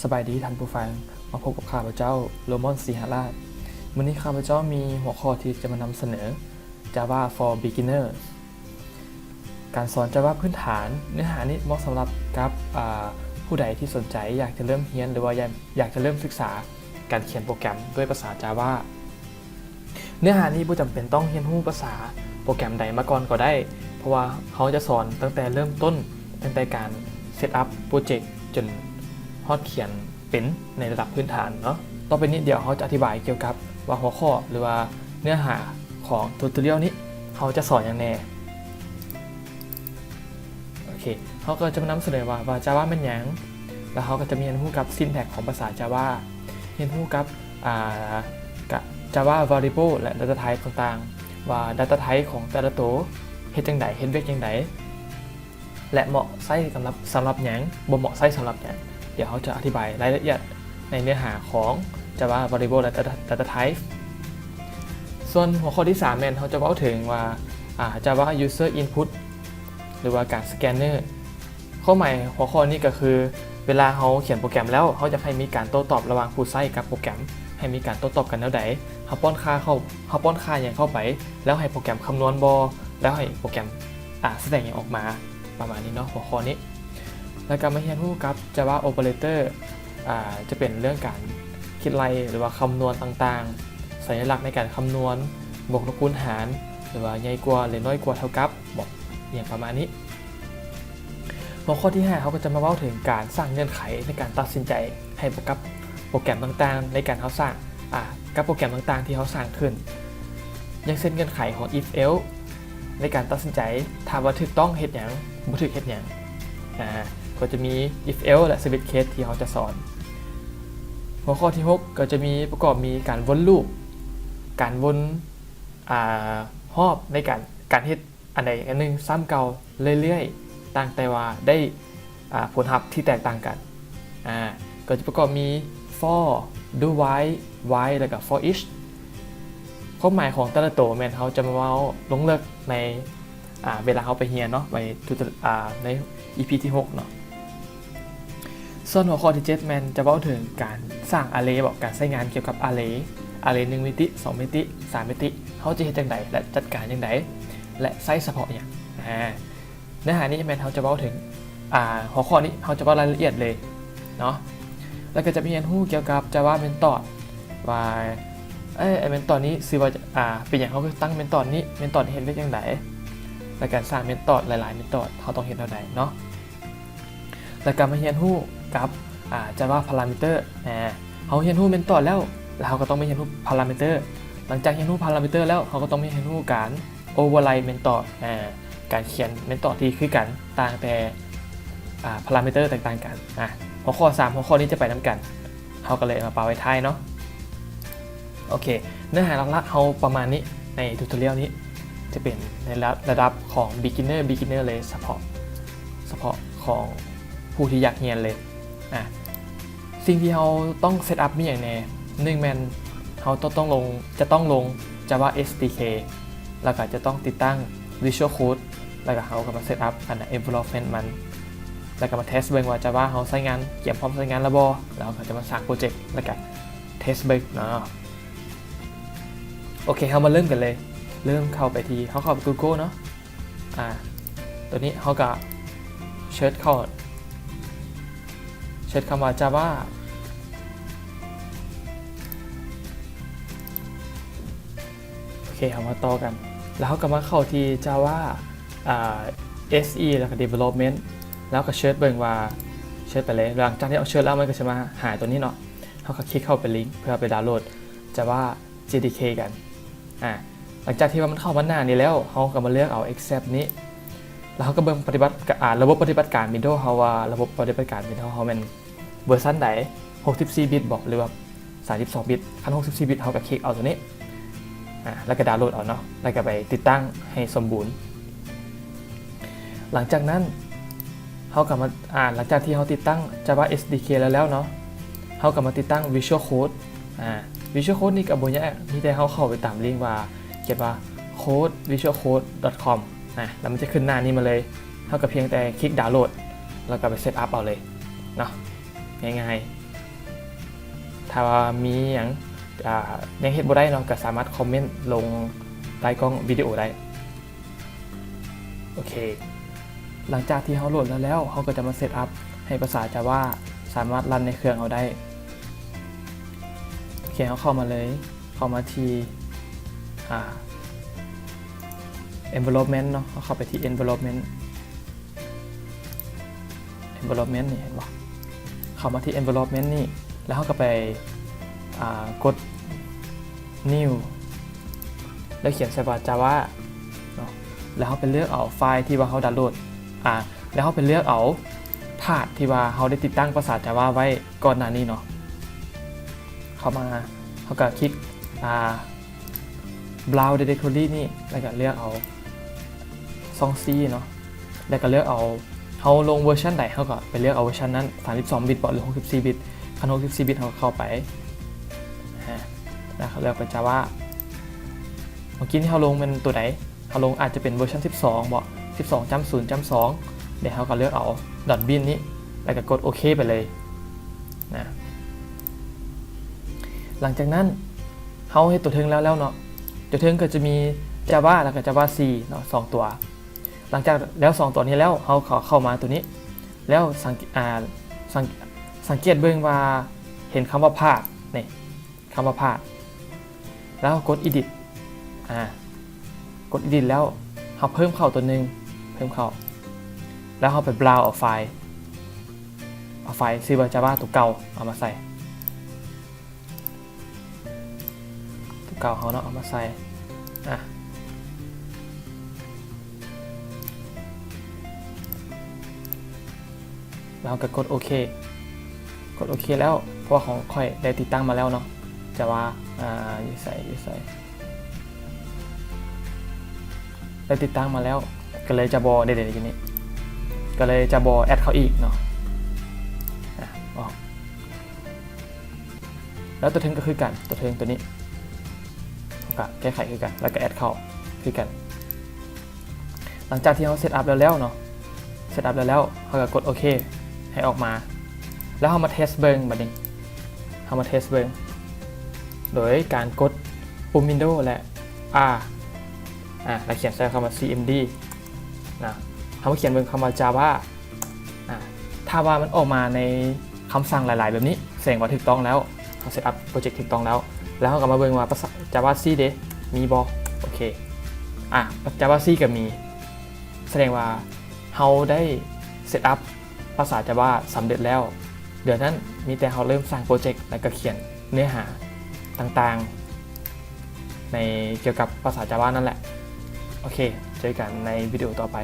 ສະບາຍດີທ່ານຜູ້ຟັງ, ມາພົບກັບຂ້າພະເຈົ້າ ໂຣມອນ ສີຫະລາດ. ມື້ນີ້ຂ້າພະເຈົ້າມີຫົວຂໍ້ທີ່ຈະມານຳສະເໜີ Java for Beginners. ການສອນ Java ພື້ນຖານ. ເນື້ອຫານີ້ເໝາະສຳລັບກັບ ອາ ຜູ້ໃດທີ່ສົນໃຈຢາກຈະເລີ່ມຮຽນ ຫຼືວ່າຢາກ ຢາກຈະເລີ່ມສຶກສາການຂຽນໂປຣແກຣມດ້ວຍພາສາ Java. ເນື້ອຫານີ້ບໍ່ຈຳເປັນຕ້ອງຮຽນຮູ້ພາສາໂປຣແກຣມໃດມາກ່ອນກໍໄດ້, ເພາະວ່າເຮົາຈະສອນຕັ້ງແຕ່ເລີ່ມຕົ້ນ, ຕັ້ງແຕ່ການ set up project ຈົນຮອດຂຽນເປັນໃນລະດັບພື້ນຖານເນາະ. ຕໍ່ໄປນີ້ດຽວເຮົາຈະອະທິບາຍກ່ຽວກັບວ່າຫົວຂໍ້ ຫຼືວ່າເນື້ອຫາຂອງ tutorial ນີ້ ເຮົາຈະສອນຫຍັງແດ່. ໂອເຄ ເຮົາກໍຈະມານຳສະເໜີວ່າ ວ່າ Java ແມ່ນຫຍັງ, ແລ້ວເຮົາກໍຈະມາຮຽນຮູ້ກັບ syntax ຂອງພາສາ Java, ຮຽນຮູ້ກັບ ອາ ກະ Java variable ແລະ data type ຕ່າງໆ ວ່າ data type ຂອງແຕ່ລະໂຕເຮັດຈັ່ງໃດ, ເຮັດວຽກຈັ່ງໃດ ແລະ ເໝາະໃຊ້ສຳລັບ ສຳລັບຫຍັງ, ບໍ່ເໝາະໃຊ້ສຳລັບຫຍັງ. ດຽວເຮົາຈະອະທິບາຍລາຍລະອຽດໃນເນື້ອຫາຂອງ Java variable ແລະ data, data type. ສ່ວນຫົວຂໍ້ທີສາມແມ່ນເຮົາຈະເວົ້າເຖິງວ່າ ອາ Java user input ຫຼືວ່າການ scanner. ຄວາມໝາຍຫົວຂໍ້ນີ້ກໍຄື ເວລາເຮົາຂຽນໂປຣແກຣມແລ້ວ ເຮົາຢາກໃຫ້ມີການໂຕ້ຕອບລະຫວ່າງຜູ້ໃຊ້ກັບໂປຣແກຣມ, ໃຫ້ມີການໂຕ້ຕອບກັນແນວໃດ, ເຮົາປ້ອນຄ່າເຂົ້າ ເຮົາປ້ອນຄ່າຫຍັງເຂົ້າໄປ ແລ້ວໃຫ້ໂປຣແກຣມຄຳນວນບໍ່ ແລ້ວໃຫ້ໂປຣແກຣມ ອາ ສະແດງຫຍັງອອກມາ ປະມານນີ້ເນາະ ຫົວຂໍ້ນີ້. ແລ້ວກໍມາຮຽນຮູ້ກັບ Java operator, ອາ ຈະເປັນເລື່ອງການຄິດໄລ່ ຫຼືວ່າຄຳນວນຕ່າງໆ, ສັນຍະລັກໃນການຄຳນວນ, ບວກລົບຄູນຫານ ຫຼືວ່າໃຫຍ່ກວ່າ ຫຼື ນ້ອຍກວ່າ ເທົ່າກັບ ບອກ ອີ່ຫຍັງປະມານນີ້. ຫົວຂໍ້ທີຫ້າ ເຮົາກໍຈະມາເວົ້າເຖິງການສ້າງເງື່ອນໄຂໃນການຕັດສິນໃຈໃຫ້ກັບໂປຣແກຣມຕ່າງໆ ໃນການເຮົາສ້າງ ອາ ກັບໂປຣແກຣມຕ່າງໆທີ່ເຮົາສ້າງຂຶ້ນ, ຢ່າງເຊັ່ນເງື່ອນໄຂຂອງ if else ໃນການຕັດສິນໃຈ ຖ້າວ່າຖືກຕ້ອງເຮັດຫຍັງ, ບໍ່ຖືກເຮັດຫຍັງ. ອາ ກໍຈະມີ if else ແລະ switch case ທີ່ເຮົາຈະສອນ. ຫົວຂໍ້ທີຫົກ ກໍຈະມີປະກອບມີການວົນລູບ, ການວົນ ອາ ຮອບໃນການ ການເຮັດອັນໃດອັນໜຶ່ງຊ້ຳເກົ່າເລື້ອຍໆ ຕ່າງແຕ່ວ່າໄດ້ ອາ ຜົນຮັບທີ່ແຕກຕ່າງກັນ. ອາ ກໍຈະປະກອບມີ for, do while, while ແລ້ວກໍ for each. ຄວາມໝາຍຂອງແຕ່ລະໂຕແມ່ນເຮົາຈະມາເວົ້າລົງເລິກໃນ ອາ ເວລາເຮົາໄປຮຽນເນາະ, ໄປ tutorial ອາ ໃນ ອີພີ ທີຫົກເນາະ. ສ່ວນຫົວຂໍ້ທີເຈັດ ແມ່ນຈະເວົ້າເຖິງການສ້າງ array ເບາະ ການໃຊ້ງານກ່ຽວກັບ array, array ໜຶ່ງມິຕິ, ສອງມິຕິ, ສາມມິຕິ ເຮົາຈະເຮັດຈັ່ງໃດ ແລະ ຈັດການຈັ່ງໃດ ແລະ ໃຊ້ສະເພາະຫຍັງ. ອາ ເນື້ອຫານີ້ແມ່ນເຮົາຈະເວົ້າເຖິງ ອາ ຫົວຂໍ້ນີ້ເຮົາຈະເວົ້າລາຍລະອຽດເລີຍເນາະ. ແລ້ວກໍຈະມີຮຽນຮູ້ກ່ຽວກັບ Java method ວ່າ ເອີ ໄອ້ method ນີ້ຊື່ວ່າ ອາ ເປັນຫຍັງເຮົາຄືຕັ້ງ method ນີ້, method ເຮັດວຽກຈັ່ງໃດ ແລະ ການສ້າງ method ຫຼາຍໆ method ເຮົາຕ້ອງເຮັດແນວໃດເນາະ. ແລ້ວກໍມາຮຽນຮູ້ກັບ ອາ Java parameter. ອາ ເຮົາຮຽນຮູ້ method ແລ້ວ ແລ້ວເຮົາກໍຕ້ອງມາຮຽນຮູ້ parameter. ຫຼັງຈາກຮຽນຮູ້ parameter ແລ້ວ ເຮົາກໍຕ້ອງມາຮຽນຮູ້ການ override method ອາ ການຂຽນ method ທີ່ຄືກັນ ຕ່າງແຕ່ ອາ parameter ແຕກຕ່າງກັນ. ອາ ຫົວຂໍ້ສາມຫົວຂໍ້ນີ້ຈະໄປນຳກັນ, ເຮົາກໍເລີຍເອົາມາປະໄວ້ທ້າຍເນາະ. ໂອເຄ ເນື້ອຫາຫຼັກໆເຮົາປະມານນີ້ ໃນ tutorial ນີ້ຈະເປັນໃນລະ ລະດັບຂອງ beginner beginner ເລີຍ ສະເພາະ ສະເພາະຂອງຜູ້ທີ່ຢາກຮຽນເລີຍ. ອາ ສິ່ງທີ່ເຮົາຕ້ອງ set up ມີຫຍັງແດ່? ໜຶ່ງແມ່ນເຮົາຕ້ອງ ຕ້ອງລົງ ຈະຕ້ອງລົງ Java ເອສ ດີ ເຄ ແລ້ວກໍຈະຕ້ອງຕິດຕັ້ງ Visual Code ແລ້ວກໍເຮົາກໍມາ set up ອັນ environment ມັນ ແລ້ວກໍມາ test ເບິ່ງວ່າ Java ເຮົາໃຊ້ງານ ກຽມພ້ອມໃຊ້ງານແລ້ວບໍ່ ແລ້ວເຮົາກໍຈະມາສ້າງ project ແລ້ວກໍ test ເບິ່ງເນາະ. ໂອເຄ ເຮົາມາເລີ່ມກັນເລີຍ. ເລີ່ມເຂົ້າໄປທີ່ ເຮົາເຂົ້າໄປ Google ເນາະ. ອາ ຕົວນີ້ເຮົາກໍ search ເຂົ້າ search ຄຳວ່າ Java. ໂອເຄ ເຮົາມາຕໍ່ກັນ ແລ້ວເຮົາກໍມາເຂົ້າທີ່ Java ອາ SE ແລ້ວກໍ Development ແລ້ວກໍ search ເບິ່ງວ່າ search ໄປເລີຍ. ຫຼັງຈາກທີ່ເຮົາ search ແລ້ວ ມັນກໍຈະມາຫາຕົວນີ້ເນາະ, ເຮົາກໍຄລິກເຂົ້າໄປ link ເພື່ອໄປ download Java ເຈດີເຄ ກັນ. ອາ ຫຼັງຈາກທີ່ວ່າມັນເຂົ້າມາໜ້ານີ້ແລ້ວ ເຮົາກໍມາເລືອກເອົາ accept ນີ້ ແລ້ວເຮົາກໍເບິ່ງປະຕິບັດ ອາ ລະບົບປະຕິບັດການ Windows ເຮົາວ່າ ລະບົບປະຕິບັດການ Windows ເຮົາແມ່ນເວີຊັນໃດ ຫົກສິບສີ່ບິດບໍ ຫຼືວ່າ ສາມສິບສອງບິດ. ຄັນຫົກສິບສີ່ບິດ ເຮົາກໍຄລິກເອົາຕົວນີ້ ອາ ແລ້ວກໍ download ເອົາເນາະ ແລ້ວກໍໄປຕິດຕັ້ງໃຫ້ສົມບູນ. ຫຼັງຈາກນັ້ນເຮົາກໍມາ ອາ ຫຼັງຈາກທີ່ເຮົາຕິດຕັ້ງ Java ເອສ ດີ ເຄ ແລ້ວແລ້ວເນາະ ເຮົາກໍມາຕິດຕັ້ງ Visual Code. ອາ Visual Code ນີ້ກໍບໍ່ຍາກ ມີແຕ່ເຮົາເຂົ້າໄປຕາມ link ວ່າ ຂຽນວ່າ code visual code dot com ນະ ແລ້ວມັນຈະຂຶ້ນໜ້ານີ້ມາເລີຍ. ເຮົາກໍພຽງແຕ່ຄລິກ download ແລ້ວກໍໄປ set up ເອົາເລີຍເນາະ ງ່າຍ ຖ້າວ່າມີຫຍັງ ອາ ຍັງເຮັດບໍ່ໄດ້ເນາະ ກໍສາມາດຄອມເມັນລົງໃຕ້ກ້ອງວິດີໂອໄດ້. ໂອເຄ ຫຼັງຈາກທີ່ເຮົາໂຫຼດແລ້ວ ເຮົາກໍຈະມາເຊັດອັບໃຫ້ພາສາ Java ສາມາດຣັນໃນເຄື່ອງເຮົາໄດ້. ໂອເຄ ເຮົາເຂົ້າມາເລີຍ ເຂົ້າມາທີ່ ອາ environment ເນາະ ເຮົາເຂົ້າໄປທີ່ environment environment ນີ້ ເຫັນບໍ່? ເຂົ້າມາທີ່ environment ນີ້ ແລ້ວເຮົາກໍໄປ ອາ ກົດ new ແລ້ວຂຽນໃສ່ວ່າ Java ເນາະ ແລ້ວເຮົາໄປເລືອກເອົາໄຟລ໌ທີ່ວ່າເຮົາດາວໂຫຼດ ອາ ແລ້ວເຮົາໄປເລືອກເອົາ path ທີ່ວ່າເຮົາໄດ້ຕິດຕັ້ງພາສາ Java ໄວ້ກ່ອນໜ້ານີ້ເນາະ. ເຂົ້າມາ ເຮົາກໍຄລິກ ອາ browse directory ນີ້ ແລ້ວກໍເລືອກເອົາຊ່ອງ C ເນາະ ແລ້ວກໍເລືອກເອົາ ເຮົາລົງເວີຊັນໃດ ເຮົາກໍໄປເລືອກເອົາເວີຊັນນັ້ນ ສາມສິບສອງບິດບໍ ຫຼື ຫົກສິບສີ່ບິດ. ຄັນຫົກສິບສີ່ບິດ ເຮົາກໍເຂົ້າໄປ ອາ ແລ້ວເລືອກໄປ Java. ເມື່ອກີ້ນີ້ເຮົາລົງແມ່ນຕົວໃດ? ເຮົາລົງອາດຈະເປັນເວີຊັນສິບສອງບໍ ສິບສອງຈ້ຳສູນຈ້ຳສອງ ແລ້ວເຮົາກໍເລືອກເອົາ dot bin ນີ້ ແລ້ວກໍກົດໂອເຄໄປເລີຍນະ. ຫຼັງຈາກນັ້ນ ເຮົາເຮັດຕົວເທິງແລ້ວແລ້ວເນາະ ຕົວເທິງກໍຈະມີ Java ແລ້ວກໍ Java C ເນາະ ສອງຕົວ. ຫຼັງຈາກແລ້ວສອງຕົວນີ້ແລ້ວ ເຮົາກໍເຂົ້າມາຕົວນີ້ ແລ້ວສັງ ອາ ສັງ ສັງເກດເບິ່ງວ່າເຫັນຄຳວ່າ path ນີ້ ຄຳວ່າ path ແລ້ວເຮົາກົດ edit ອາ ກົດ edit ແລ້ວເຮົາເພີ່ມເຂົ້າຕົວໜຶ່ງ ເພີ່ມເຂົ້າ ແລ້ວເຮົາໄປ browse ເອົາໄຟລ໌ ເອົາໄຟລ໌ຊື່ວ່າ Java ຕົວເກົ່າເອົາມາໃສ່ ຕົວເກົ່າເຮົາເນາະ ເອົາມາໃສ່ ອາ ແລ້ວເຮົາກໍກົດໂອເຄ ກົດໂອເຄແລ້ວ ເພາະວ່າຂອງຂ້ອຍໄດ້ຕິດຕັ້ງມາແລ້ວເນາະ Java ອາ ຢູ່ໃສ ຢູ່ໃສ ໄດ້ຕິດຕັ້ງມາແລ້ວ ກໍເລີຍຈະບໍ່ ເດ ຢູ່ນີ້ ກໍເລີຍຈະບໍ່ add ເຂົ້າອີກເນາະ ອາ ອອກ ແລ້ວຕົວເທິງກໍຄືກັນ ຕົວເທິງຕົວນີ້ ເຮົາກໍແກ້ໄຂຄືກັນ ແລ້ວກໍ add ເຂົ້າຄືກັນ. ຫຼັງຈາກທີ່ເຮົາ set up ແລ້ວໆເນາະ set up ແລ້ວໆ ເຮົາກໍກົດໂອເຄໃຫ້ອອກມາ ແລ້ວເຮົາມາ test ເບິ່ງ ບັດນີ້ເຮົາມາ test ເບິ່ງ ໂດຍການກົດປຸ່ມ Windows ແລະ R ອາ ແລ້ວຂຽນໃສ່ຄຳວ່າ cmd ນະ ເຮົາມາຂຽນເບິ່ງຄຳວ່າ Java ອາ ຖ້າວ່າມັນອອກມາໃນຄຳສັ່ງຫຼາຍໆແບບນີ້ ສະແດງວ່າຖືກຕ້ອງແລ້ວ ເຮົາ set up project ຖືກຕ້ອງແລ້ວ ແລ້ວເຮົາກໍມາເບິ່ງວ່າພາສາ Java C ເດ ມີບໍ່? ໂອເຄ ອາ Java C ກໍມີ ສະແດງວ່າເຮົາໄດ້ set up ພາສາ Java ສຳເລັດແລ້ວ. ເຫຼືອນັ້ນມີແຕ່ເຮົາເລີ່ມສ້າງ project ແລ້ວກໍຂຽນເນື້ອຫາຕ່າງໆ ໃນ ກ່ຽວກັບພາສາ Java ນັ້ນແຫຼະ. ໂອເຄ ເຈີກັນໃນວິດີໂອຕໍ່ໄປ.